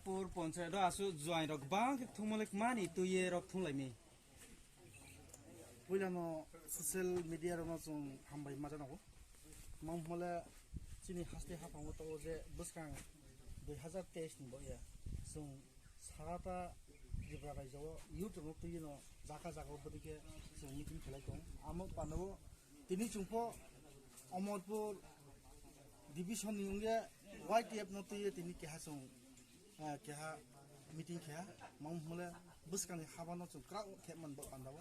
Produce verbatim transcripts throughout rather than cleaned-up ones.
Pur ponchayat o aswk juairok bang khe thumulwk mani twiwi rok thumlaimi. Puilano social media rokno chwng hambai ma janago. Mang hole chini haste haphango tongo je bwskang dui hazar teis ni boya chwng sarata Tripura rajyo o youth rokno twiwi no jaga jaga o bwdikhe chwng meeting khlai tongo. Amo pano tini chwngpho Omorpur division ni wngya Y T F no twiwi tini keha chwng ah, keha meeting kheha, mang hole bwskangni haba no chwng kwrak khe man bo pandao,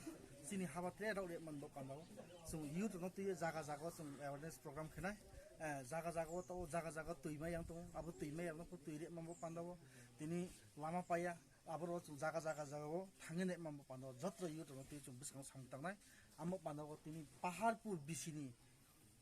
chini haba tre rok re man bo pandao, chwng youth no twi jaga jaga o chwng awareness program khenai, ah, jaga jaga o to jaga jaga o twi mai yang tongo, abo twi mai yang no twi re man bo pandao, tini lama paya, abo ro chwng jaga jaga jaga o thangwi ne man bo pandao, jotro youth no twi chwng bwskango samung tangnai, amo pandao tini Paharpur bisini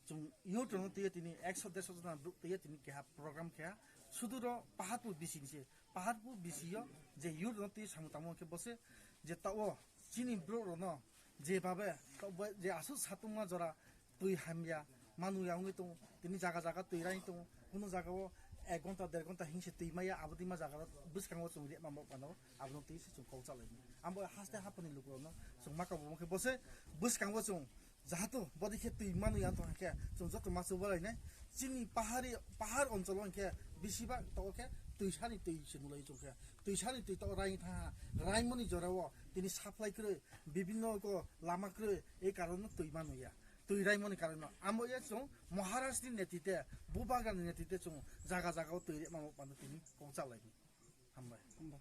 chwng youth rokno twiwi tini ekso derso jona borok twiwi tini keha program keha. Sudu ro Paharpur bising se, Paharpur bisingo je youth rokno twiwi samung tangmo khe bo se je tao chini borok rokno je babe tao bo je aswk satungma jora twi hamya manu ya wngwi tongo, tini jaga jaga twi raini tongo, kunu jaga o ek ghonta der ghonta hingse twi maya, abo twi ma jaga rok bwskango chwng re ma bo pano. Abono twi se chwng kok chalai. Abo haste hapani lukurokno chwng maka bo khe bo se bwskango chwng jahato bodi khe twi manu yang tong khe chwng joto ma chubalai nai. Chini pahari pahar oncholo khe bisi ba to khe twi sani twi se nulai chwng khe twi sani twi to rai tha rai moni jora o tini supply kwrwi bibinno ko lama kwrwi ei karon no twi manu ya twi rai moni karon no amo ya chwng Maharaj ni netite Bubagra ni netite chwng jaga jaga o twi re ma bo pano tini kok chalai. Hambai. Hambai.